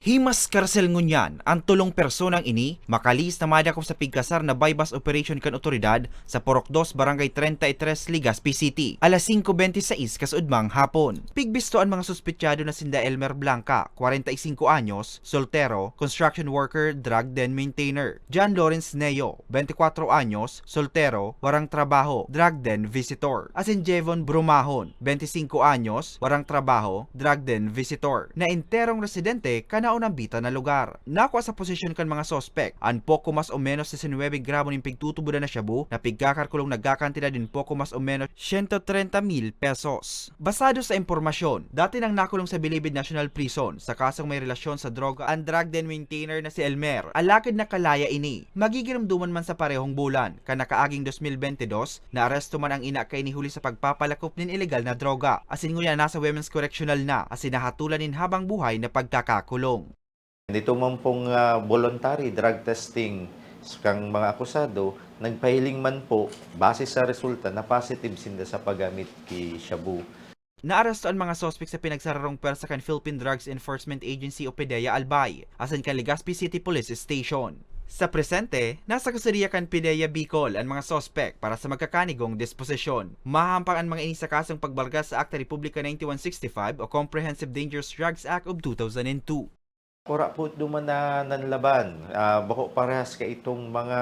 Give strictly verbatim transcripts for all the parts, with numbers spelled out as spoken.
Himas karsel ngunyan an tolong personang ini, makalihis na madakop sa pigkasar na buy-bust operation kan otoridad sa Purok dos, Barangay treinta y tres, Legazpi City, alas singko benti sais kasudmang hapon. Pigbisto an mga suspetsado na sinda Elmer Blanca, kwarenta y singko anyos, soltero, construction worker, drug den maintainer; John Lawrence Neo, benti kwatro anyos, soltero, warang trabaho, drug den visitor; asin Jevon Brumahon, benti singko anyos, warang trabaho, drug den visitor, na enterong residente kan naunambitan na lugar. Nakua sa posesyon kan mga suspek an poko mas o menos disinwebe gramo nin pigtutubodan na shabu na pigkakalkulong nagkakantidad nin poko mas o menos siyento trenta mil pesos. Basado sa impormasyon, dati nang nakulong sa Bilibid National Prison sa kasong may relasyon sa droga an drug den maintainer na si Elmer, alagad nakalaya ini. Magigiromdoman man sa parehong bulan, kan nakaaging dos mil benti dos, naaresto man ang ina kaini huli sa pagpapalakop nin ilegal na droga, asin ngunyan nasa Women's Correctional na, asin nahatolan nin habang buhay na pagkakakulong. Nito man pong, ah, voluntary drug testing kan mga akusado, nagpahiling man po, base sa resulta, na positive sinda sa paggamit ki shabu. Naaresto an mga suspek sa pinagsararong pwersa kan Philippine Drugs Enforcement Agency o PDEA Albay, asin kan Legazpi City Police Station. Sa presente, nasa kustodiya kan PDEA Bicol an mga suspek para sa magkakanigong disposisyon. Mahahampang an mga ini sa kasong pagbargas sa Akta Republika ninety-one sixty-five o Comprehensive Dangerous Drugs Act of two thousand and two. Kura po duman na nanlaban, ah, bako parehas kaitong mga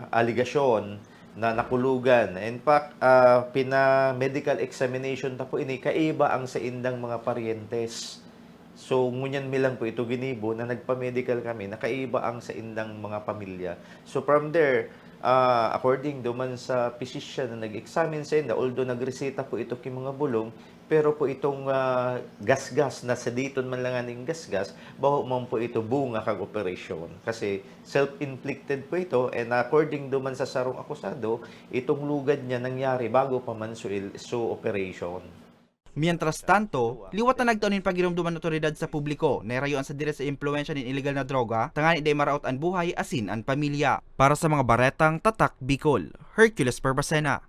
alegasyon na nakulugan. In fact, ah, pina-medical examination ta po ini, kaiba ang saindang mga paryentes. So, ngunyan mi lang po ito ginibo na nagpa-medical kami na kaiba ang saindang mga pamilya. So, from there, ah, according duman sa physician na nag-examine sainda, although nagreseta po ito ki mga bulong, pero po itong, ah, gasgas na saditon man lang ning gasgas, bako man po ito bunga kang operasyon. Kasi self-inflicted po ito, and according duman sa sarong akusado, itong lugad niya nangyari bago pa man so il-, so operation. Mientras tanto, liwat na nagtao nin pagiromdom an otoridad sa publiko na irayo an sadiri sa impluwensya nin ilegal na droga, tanganing dai maraot an buhay asin an pamilya. Para sa mga baretang Tatak Bicol, Hercules Perbacena.